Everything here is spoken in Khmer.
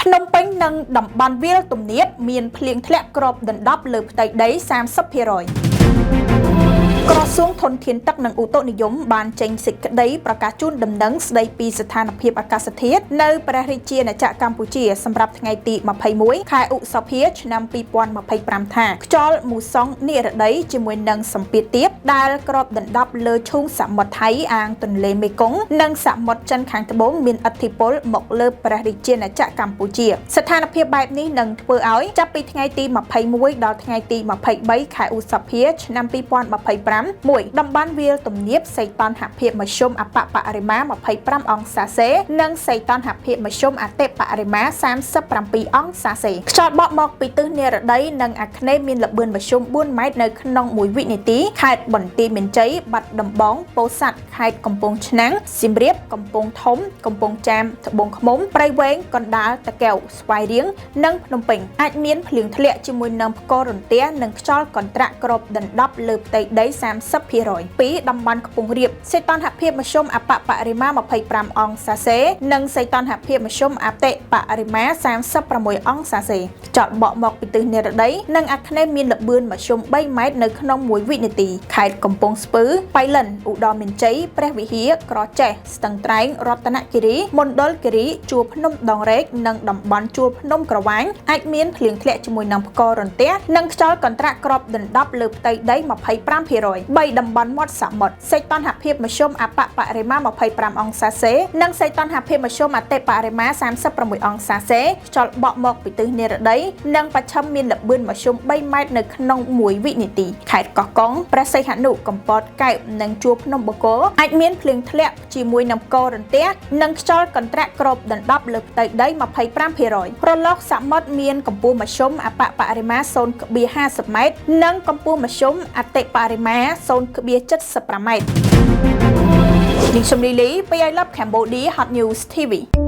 ភ្នំពេញនិងតំបន់វាលទំនាបមានភ្លៀងធ្លាក់គ្របដណ្ដប់លើផ្ទៃដី30%ក្រសួងធនធានទឹកនិងឧតុនិយមបានចេញសេចក្តីប្រកាសជូនដំណឹងស្តីពីស្ថានភាពអាកាសធាតុនៅព្រះរាជាណាចក្រកម្ពុជាសម្រាប់ថ្ងៃទី21ខែឧសភាឆ្នាំ2025ថាខ្យល់មូសុងនិរតីជាមួយនឹងសម្ពាធទាបដែលគ្របដណ្ដប់លើឈូងសមុទ្រថៃអាងទន្លេមេគង្គនិងសមុទ្រចិនខាងត្បូងមានឥទ្ធិពលមកលើព្រះរាជាណាចក្រកម្ពុជាស្ថានភាពបែបនេះនឹងធ្វើឲ្យចាប់ពីថ្ងៃទី21ដល់ថ្ងៃទី23ខែឧសភាឆ្នាំ2025 1តំបន់វាលទំនាបសីតុណ្ហភាពមធ្យមអប្បបរិមា25អង្សាសេនិងសីតុណ្ហភាពមធ្យមអតិបរិមា37អង្សាសេខ្យល់បក់មកពីទិសនិរតីនិងអាគ្នេយ៍មានល្បឿនមធ្យម4ម៉ែត្រនៅក្នុង1វិនាទីខេត្តបន្ទាយមានជ័យបាត់ដំបងពោធិ៍សាត់ខេត្តកំពង់ឆ្នាំងសៀមរាបកំពង់ធំកំពង់ចាមត្បូងឃ្មុំព្រៃវែងកណ្ដាលតាកែវស្វាយរៀងនិងភ្នំពេញអាចមានភ្លៀងធ្លាក់ជាមួយនឹងផ្គររន្ទះនិងខ្យល់កន្ត្រាក់គ្របដណ្ដប់លើផ្ទៃដី30%ពីរតំបន់ខ្ពង់រាបសីតុណ្ហភាពមធ្យមអប្បបរិមា25អង្សាសេនិងសីតុណ្ហភាពមធ្យមអតិបរិមា36អង្សាសេខ្យល់បក់មកពីទិសនិរតីនិងអាគ្នេយ៍មានល្បឿនមធ្យម3ម៉ែត្រនៅក្នុង1វិនាទីខេត្តកំពង់ស្ពឺបៃលិនឧត្តរមានជ័យព្រះវិហារក្រចេះស្ទឹងត្រែងរតនគិរីមណ្ឌលគិរីជួរភ្នំដងរែកនិងតំបន់ជួរភ្នំក្រវាញអាចមានភ្លៀងធ្លាក់ជាមួយនឹងផ្គររន្ទះនិងខ្យល់កន្ត្រាក់គ្របដណ្ដប់លើផ្ទៃដី25%បីតំបន់មាត់សមុទ្រសីតុណ្ហភាពមធ្យមអប្បបរិមា25អង្សាសេនិងសីតុណ្ហភាពមធ្យមអតិបរិមា36អង្សាសេខ្យល់បក់មកពីទិសនិរតីនិងបច្ឆិមមានល្បឿនមធ្យម3ម៉ែត្រនៅក្នុង1វិនាទីខេត្តកោះកុងព្រះសីហនុកំពតកែបនិងជួរភ្នំបូកគោអាចមានភ្លៀងធ្លាក់ជាមួយនឹងផ្គររន្ទះនិងខ្យល់កន្ត្រាក់គ្របដណ្ដប់លើផ្ទៃដី25%រលកសមុទ្រមានកម្ពស់មធ្យមអប្បបរិមា0.50ម៉ែត្រនិងកម្ពស់មធ្យមអតិបរិមា0.75ម៉ែត្រនាងខ្ញុំលីលីពី I Love Cambodia Hot News TV។